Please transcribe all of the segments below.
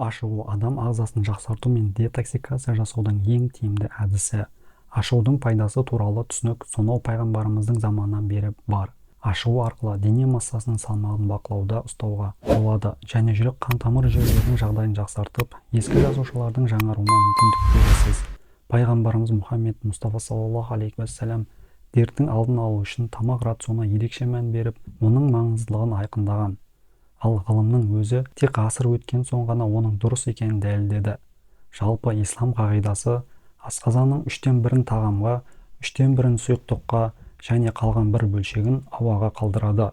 Ашығу адам ағзасын жақсарту мен детоксикация жасаудың ең тиімді әдісі. Ашығудың пайдасы туралы түсінік сонау пайғамбарымыздың заманынан бері бар. Ашығу арқылы дене массасының салмағын бақылауда ұстауға болады және жүрек-қан тамыр жүйелерінің жағдайын жақсартып, ескі жасушалардың жаңаруына мүмкіндік бересіз. Пайғамбарымыз Мұхаммед Мұстафа саллаллаху алейхи уассалам дерттің алдын алу үшін тамақ рационына ерекше мән беріп, оның маңыздылығын айқындаған. Ал ғылымның өзі тек ғасыр өткен соң ғана оның дұрыс екенін дәлелдеді. Жалпы, ислам қағидасы асқазанның үштен бірін тағамға, үштен бірін сұйықтыққа және қалған бір бөлшегін ауаға қалдырады.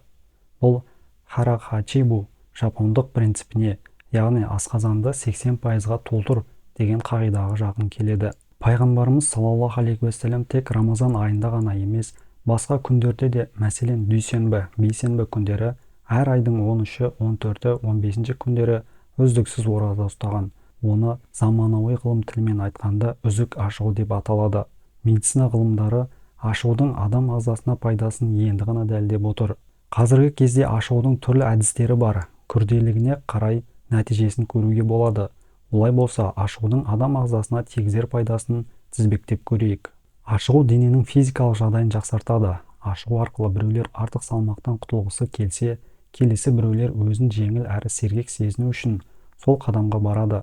Бұл харахачибу жапондық принципіне, яғни асқазанды 80%-ға толтыр деген қағидаға жақын келеді. Пайғамбарымыз саллаллаху алейхи уассалам тек Рамазан айында ғана емес, басқа күндерде де, мәселен, дүйсенбі, бейсенбі күндері, әр айдың 13-і, 14-і, 15-ші күндері үздіксіз ораза ұстаған. Оны заманауи ғылым тілімен айтқанда, үзік ашығу деп аталады. Медицина ғылымдары ашығудың адам ағзасына пайдасын енді ғана дәлелдеп отыр. Қазіргі кезде ашығудың түрлі әдістері бар. Күрделігіне қарай нәтижесін көруге болады. Олай болса, ашығудың адам ағзасына тигізер пайдасын тізбектеп көрейік. Ашығу дененің физикалық жағдайын жақсартады. Ашығу арқылы біреулер артық салмақтан құтылғысы келсе, келесі біреулер өзін жеңіл әрі сергек сезіну үшін сол қадамға барады.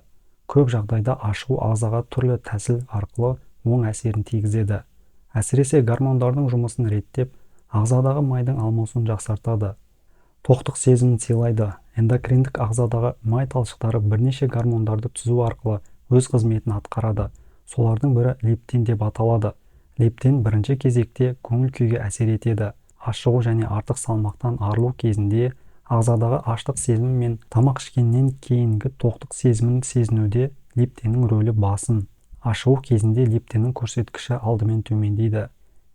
Көп жағдайда ашығу ағзаға түрлі тәсіл арқылы оң әсерін тигізеді. Әсіресе гормондардың жұмысын реттеп, ағзадағы майдың алмасуын жақсартады, тоқтық сезімін сыйлайды. Эндокриндік ағзадағы май талшықтары бірнеше гормондарды түзу арқылы өз қызметін атқарады. Солардың бірі лептин деп аталады. Лептин бірінші кезекте көңіл күйге әсер етеді. Ашығу және артық салмақтан арылу кезінде ағзадағы аштық сезімі мен тамақ ішкеннен кейінгі тоқтық сезімін сезінуде лептиннің рөлі басым. Ашығу кезінде лептиннің көрсеткіші алдымен төмендейді.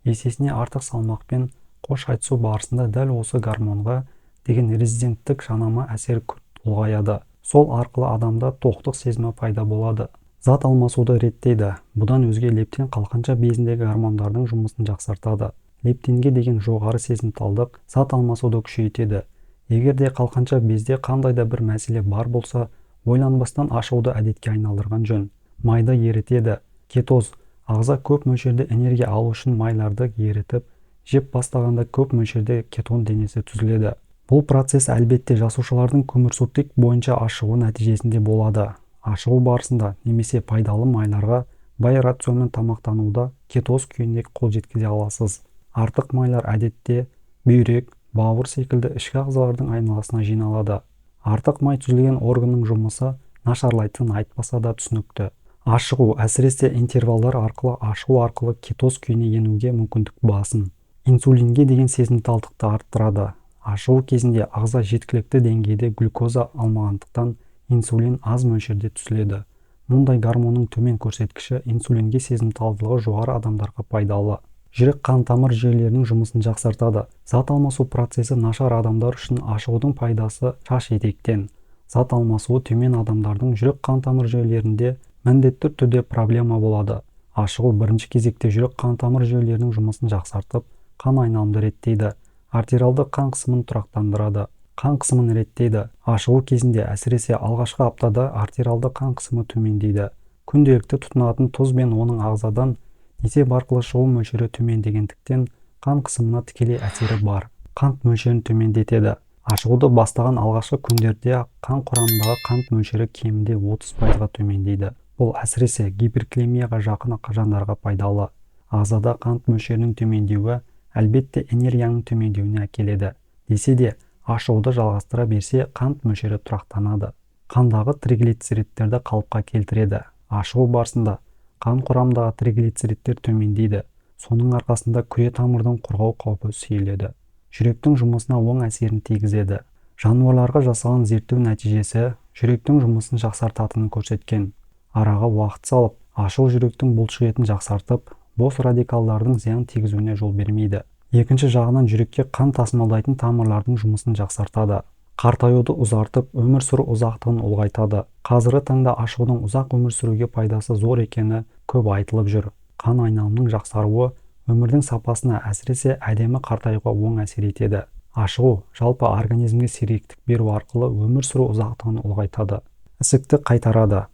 Есесіне артық салмақпен қош айтысу барысында дәл осы гормонға деген резистенттік жанама әсер күрт ұлғаяды. Сол арқылы адамда тоқтық сезімі пайда болады. Зат алмасуды реттейді. Бұдан өзге лептин қалқанша безіндегі гормондардың жұмысын жақсартады. Лептинге деген жоғары сезімталдық зат алмасуды күшейтеді. Егер де қалқанша безде қандай да бір мәселе бар болса, ойланбастан ашығуды әдетке айналдырған жөн. Майды ерітеді. Кетоз. Ағза көп мөлшерде энергия алу үшін майларды ерітіп жеп бастағанда, көп мөлшерде кетон денесі түзіледі. Бұл процесс, әлбетте, жасушалардың көмірсутек бойынша ашығуы нәтижесінде болады. Ашығу барысында немесе пайдалы майларға бай рационмен тамақтануда кетоз күйіне қол жеткізе аласыз. Артық майлар әдетте бүйрек, бауыр секілді ішкі ағзалардың айналасына жиналады. Артық май түзілген органның жұмысы нашарлайтынын айтпаса да түсінікті. Ашығу, әсіресе интервалдар арқылы ашығу арқылы кетоз күйіне енуге мүмкіндік басым. Инсулинге деген сезімталдықты арттырады. Ашығу кезінде ағза жеткілікті деңгейде глюкоза алмағандықтан, инсулин аз мөлшерде түзіледі. Мұндай гормонның төмен көрсеткіші инсулинге сезімталдығы жоғары адамдарға пайдалы. Жүрек қан тамыр жүйелерінің жұмысын жақсартады. Зат алмасу процесі нашар адамдар үшін ашығудың пайдасы шаш етектен. Зат алмасуы төмен адамдардың жүрек қан тамыр жүйелерінде міндетті түрде проблема болады. Ашығу бірінші кезекте жүрек қан тамыр жүйелерінің жұмысын жақсартып, қан айналымды реттейді, артериалды қан қысымын тұрақтандырады, қан қысымын реттейді. Ашығу кезінде, әсіресе алғашқы аптада, артериалды қан қысымы төмендейді. Күнделікті тұтынатын тұз бен оның ағзадан несеп арқылы шығу мөлшері төмендегендіктен, қан қысымына тікелей әсері бар. Қант мөлшерін төмендетеді. Ашығуды бастаған алғашқы күндерде қан құрамындағы қант мөлшері кемінде 30%-ға төмендейді. Бұл әсіресе гипергликемияға жақын жандарға пайдалы. Ағзада қант мөлшерінің төмендеуі, әлбетте, энергияның төмендеуіне әкеледі. Десе де, ашығуды жалғастыра берсе, қант мөлшері тұрақтанады. Қандағы триглицеридтерді қалыпқа келтіреді. Ашығу барысында қан құрамындағы триглицеридтер төмендейді. Соның арқасында күре тамырдың құрғау қаупі сейіледі. Жүректің жұмысына оң әсерін тигізеді. Жануарларға жасалған зерттеу нәтижесі жүректің жұмысын жақсартатынын көрсеткен. Араға уақыт салып ашығу жүректің бұлшықетін жақсартып, бос радикалдардың зиян тигізуіне жол бермейді. Екінші жағынан, жүрекке қан тасымалдайтын тамырлардың жұмысын жақсартады. Қартаюды ұзартып, өмір сүру ұзақтығын ұлғайтады. Қазіргі таңда ашығудың ұзақ өмір сүруге пайдасы зор екені көп айтылып жүр. Қан айналымының жақсаруы өмірдің сапасына, әсіресе әдемі қартаюға оң әсер етеді. Ашығу жалпы организмге сергектік беру арқылы өмір сүру ұзақтығын ұлғайтады. Ісікті қайтарады.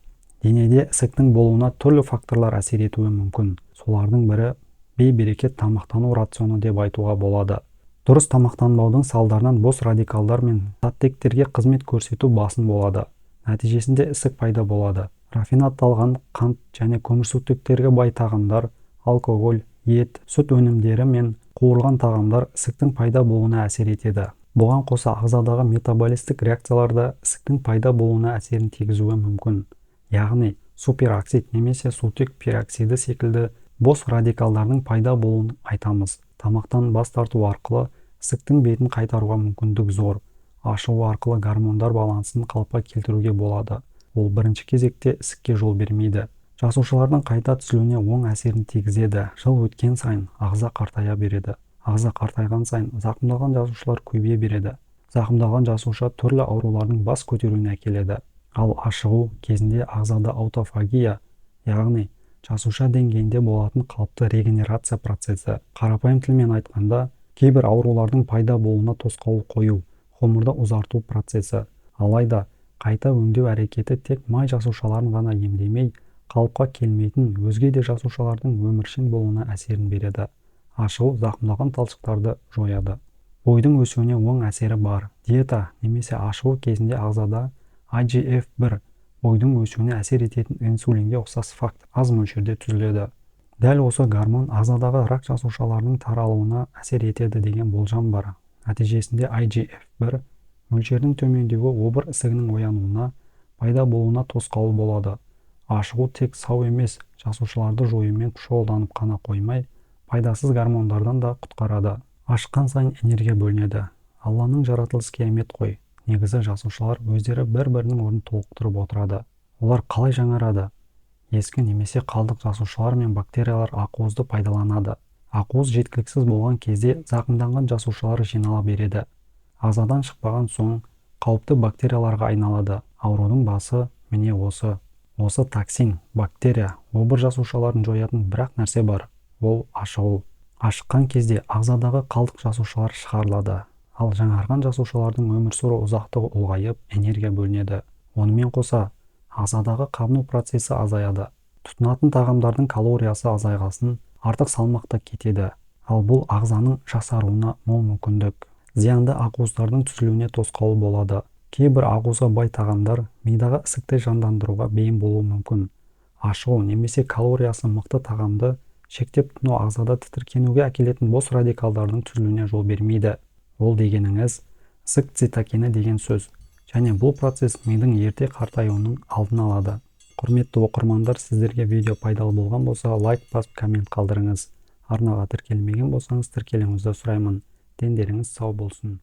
Денеде ісіктің болуына түрлі факторлар әсер етуі мүмкін. Солардың бірі бейберекет тамақтану рационы деп айтуға болады. Дұрыс тамақтанбаудың салдарынан бос радикалдар мен заттектерге қызмет көрсету басым болады. Нәтижесінде ісік пайда болады. Рафинадталған қант және көмірсутектерге бай тағамдар, алкоголь, ет, сүт өнімдері мен қуырылған тағамдар ісіктің пайда болуына әсер етеді. Бұған қоса ағзадағы метаболистік реакциялар да ісіктің пайда болуына әсерін тигізуі мүмкін. Яғни супероксид немесе сутек пероксиді секілді бос радикалдардың пайда болуын айтамыз. Тамақтан бас тарту арқылы ісіктің бетін қайтаруға мүмкіндік зор. Ашығу арқылы гормондар балансын қалыпқа келтіруге болады. Ол бірінші кезекте ісікке жол бермейді. Жасушалардың қайта түзілуіне оң әсерін тигізеді. Жыл өткен сайын ағза қартая береді. Ағза қартайған сайын зақымдалған жасушалар көбейе береді. Зақымдалған жасуша түрлі аурулардың бас көтеруіне әкеледі. Ал ашығу кезінде ағзада аутофагия, яғни жасуша деңгейінде болатын қалыпты регенерация процесі. Қарапайым тілмен айтқанда, кейбір аурулардың пайда болуына тосқауыл қою, ғұмырды ұзарту процесі. Алайда қайта өңдеу әрекеті тек май жасушаларын ғана емдемей, қалыпқа келмейтін өзге де жасушалардың өміршең болуына әсерін береді. Ашығу зақымдалған талшықтарды жояды. Бойдың өсуіне оң әсері бар. Диета немесе ашығу кезінде ағзада IGF-1 бойдың өсуіне әсер ететін инсулинге ұқсас фактор аз мөлшерде түзіледі. Дәл осы гормон ағзадағы рак жасушаларының таралуына әсер етеді деген болжам бар. Нәтижесінде IGF-1 мөлшерінің төмендеуі обыр ісігінің оянуына, пайда болуына тосқауыл болады. Ашығу тек сау емес жасушаларды жоюмен шұғылданып қана қоймай, пайдасыз гормондардан да құтқарады. Ашыққан сайын энергия бөлінеді. Алланың жаратылысы керемет қой. Негізі жасушалар өздері бір-бірінің орнын толықтырып отырады. Олар қалай жаңарады? Ескі немесе қалдық жасушалар мен бактериялар ақуызды пайдаланады. Ақуыз жеткіліксіз болған кезде зақымданған жасушалар жинала береді. Ағзадан шықпаған соң қауіпті бактерияларға айналады. Аурудың басы міне осы. Осы токсин, бактерия, обыр жасушаларын жоятын бір-ақ нәрсе бар. Ол ашығу. Ашыққан кезде ағзадағы қалдық жасушалар шығарылады. Ал жаңарған жасушалардың өмір сүру ұзақтығы ұлғайып, энергия бөлінеді. Онымен қоса, ағзадағы қабыну процесі азаяды. Тұтынатын тағамдардың калориясы азайғасын, артық салмақ та кетеді. Ал бұл ағзаның жасаруына мол мүмкіндік. Зиянды ақуыздардың түзілуіне тосқауыл болады. Кейбір ақуызға бай тағамдар мидағы ісікті жандандыруға бейім болуы мүмкін. Ашығу немесе калориясы мықты тағамды шектеп тұтыну ағзада тітіркенуге әкелетін бос радикалдардың түзілуіне жол бермейді. Ол дегеніңіз ісік цитокині деген сөз. Және бұл процесс мидың ерте қартаюының алдын алады. Құрметті оқырмандар, сіздерге видео пайдалы болған болса, лайк басып, коммент қалдырыңыз. Арнаға тіркелмеген болсаңыз, тіркелуіңізді сұраймын. Дендеріңіз сау болсын.